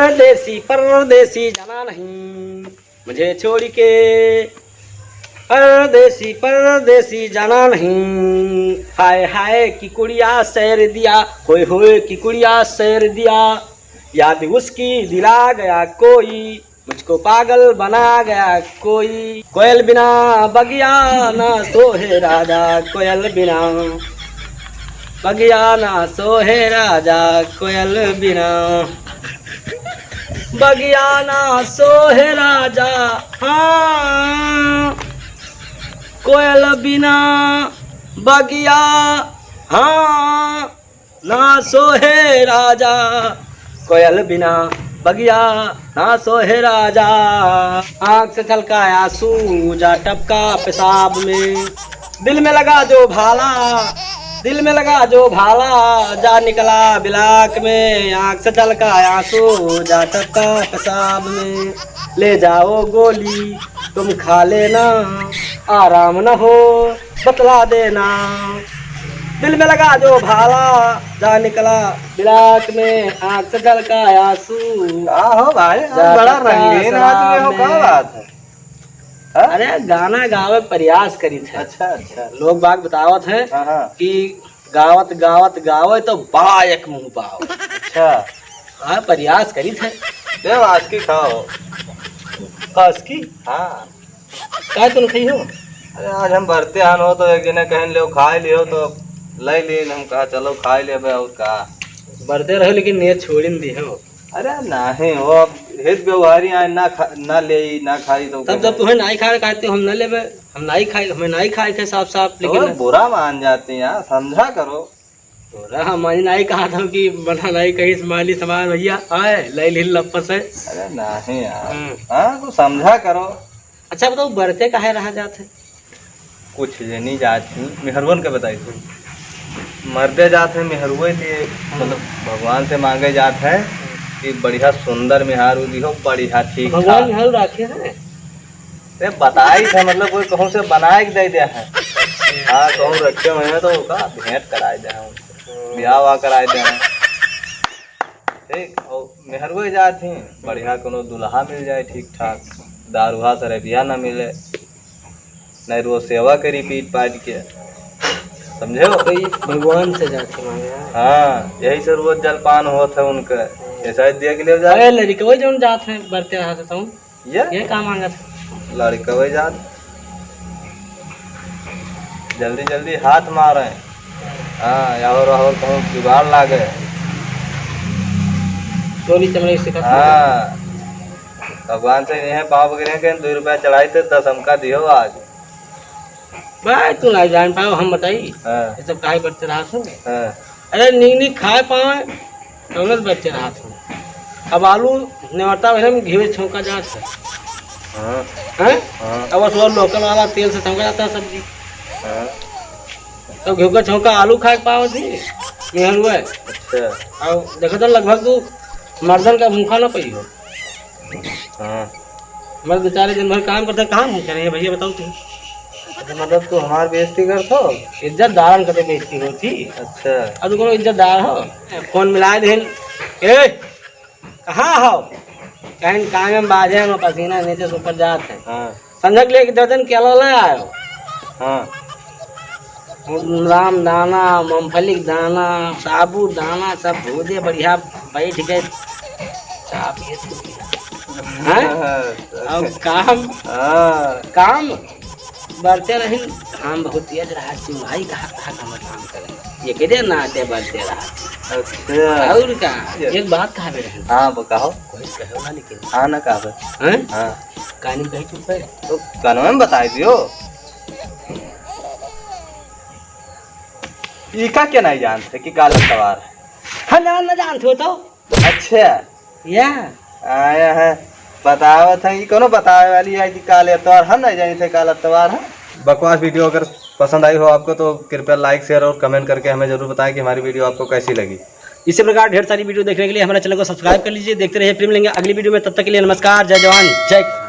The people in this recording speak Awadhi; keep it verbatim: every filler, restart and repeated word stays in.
परदेसी, परदेसी जाना नहीं मुझे छोड़ के, परदेसी, परदेसी जाना नहीं। हाय, हाय की कुड़िया सैर दिया, होए, होए की कुड़िया सैर दिया, याद उसकी दिला गया कोई, मुझको पागल बना गया कोई। कोयल बिना बगिया ना सोहे राजा, कोयल बिना बगिया ना सोहे राजा, कोयल बिना बगिया ना सोहे राजा। हाँ, कोयल बिना बगिया, हाँ, ना सोहे राजा, कोयल बिना बगिया ना सोहे राजा। आँख से छलका आँसू जा टपका पेशाब में, दिल में लगा जो भाला, दिल में लगा जो भाला, जा निकला बिलाक में। आँख से छलका आँसू जा टपका पेशाब में, ले जाओ गोली तुम खा लेना, आराम न हो बतला देना। दिल में लगा जो भाला, जा निकला बिलाक में, आँख से छलका आँसू। का हो भाई, आप जा बड़ा टपका रंगीन आदमी हो, का पेशाब में। बात है? हाँ? अरे, गाना गावे प्रयास करीत है। अच्छा, अच्छा। लोग बाग बतावत है हाँ, हाँ। कि गावत, गावत गावे तो बड़ा एक मुँह बाव। अच्छा। हाँ, प्रयास करीत है। देव, आज की खाओ। आज की? हाँ। काय तुम खाई हो? अरे, आज हम बरते हन हो तो एक जने कहन लेव खाए लियो तो ले लिए, हम कहा चलो खाए लेबे और का। बरते रहो लेकिन नियत छोड़िन दी हो। अरे नाहीं हो, अब हित व्यवहारी आए ना खा, ना ले, ना खाई तो तब जब तुम्हें नाई खाए कहते हम ना लेबे, हम नाई खाए, हमें नाई खाए के साफ साफ, तो लेकिन बुरा मान जाते हैं यार, समझा करो। तोरा हम नाई कहा था कि बना नाई कहीं से माली सामान भैया आए, ले लीन लपस है। अरे नाहीं यार। हम्म। हाँ, कुछ समझा करो। अच्छा बताओ, बरते काहे रहा जात है? कुछ जनी जात ही, मेहरुअन के बताई थी। मर्दे जात है, मेहरुए लिए, मतलब, भगवान से मांगे जात है कि बढ़िया सुंदर मेहरारू दिहो, बढ़िया ठीक भगवान ठाक। मेहरारू राखे हैं? अरे, बताई था, मतलब, कोई कहूँ से बनाए के दे दिया है। हाँ, कहूँ रखे हुए हैं, तो ओका भेंट कराए दे हैं उनसे। ब्याह वाह कराए दे हैं। ठीक, और मेहरुए जात ही, बढ़िया कोनो दुल्हा मिल जाए ठीक ठाक, दारूहा शराबिया ना मिले, नहीं रोज सेवा करी पीट पाट के, समझे हो? तो ये भगवान से जाके मांगे हैं। हाँ, यही से रोज जलपान होत है उनके, ऐसा ही देख लियो जाए। अरे लड़कवे जौन जात है बरते रहा था तुम, ये? ये का मांगत है? लड़कवे जात। जल्दी जल्दी हाथ मारे। हाँ, याहोर वाहोर कहूँ जुगाड़ लागे। चोरी चमड़ी सिखत हाँ। भगवान से यह पाँव पकड़े के दो रुपया चढ़ाई थे, दस हमका दियो आज। भाई, तू ना जान पाओ, हम बताई। हाँ। ये सब काहे करते रहा तू? हाँ। अरे, नीक नीक खाए पावे, तौलत बच्चे रहा तू। अब आलू नेवता भरे में घी में छौंका जात है। हाँ। हैं? हाँ। अब बस वो लोकल वाला तेल से छौंका जाता है सब्जी। हाँ। तो घी का छौंका आलू खाए पावे थी, मेहरुए। अच्छा। और देखो तो लगभग तू मर्दन का भूखा ना पई हो। हाँ। मर्द बेचारे दिन भर काम करते, कहाँ भूखे रहे भैया, बताओ तुम? अच्छा, मतलब तू हमार बेइज्जती करत हो? इज्जतदारन कते बेइज्जती होती? अच्छा। अब तू कोनो इज्जतदार हो? फोन मिलाए देन, "ए, कहाँ हो?" कहीं काम में बाझे में पसीना नीचे से ऊपर जात है। हाँ। संझक लेके दर्जन केला ले आयो। हाँ। राम दाना, मूंगफली के दाना, साबूदाना सब भूजे बढ़िया बैठ के चाप ये सब। हाँ? हाँ, हाँ। अब काम, हाँ। काम बढ़ते रही, काम बहुत तेज रहा, चुनाई कहा, कहा काम, काम करे। ये के दे ना दे बढ़ते रहा। अच्छा। और का? ये एक बात कहा रहे। हाँ, वो कहो। कोई कहे वाली के। हाँ, ना कहा। हैं? हाँ। कानी कहीं चुप है। तो कानवे में बताई दियो। ई का के नहीं जानते कि काल अतवार है? हम जान ना जानते हो तो। अच्छा। या। आया है, बतावत है, ई कोनो बतावे वाली है कि काल अतवार, हम नहीं जानते काल अतवार है। बकवास video अगर पसंद आई हो आपको तो कृपया like, share और comment करके हमें जरूर बताएं कि हमारी video आपको कैसी लगी। इसी प्रकार ढेर सारी video देखने के लिए हमारे channel को subscribe कर लीजिए। देखते रहिए, फिर मिलेंगे अगली video में। तब तक के लिए नमस्कार, जय जवान, जय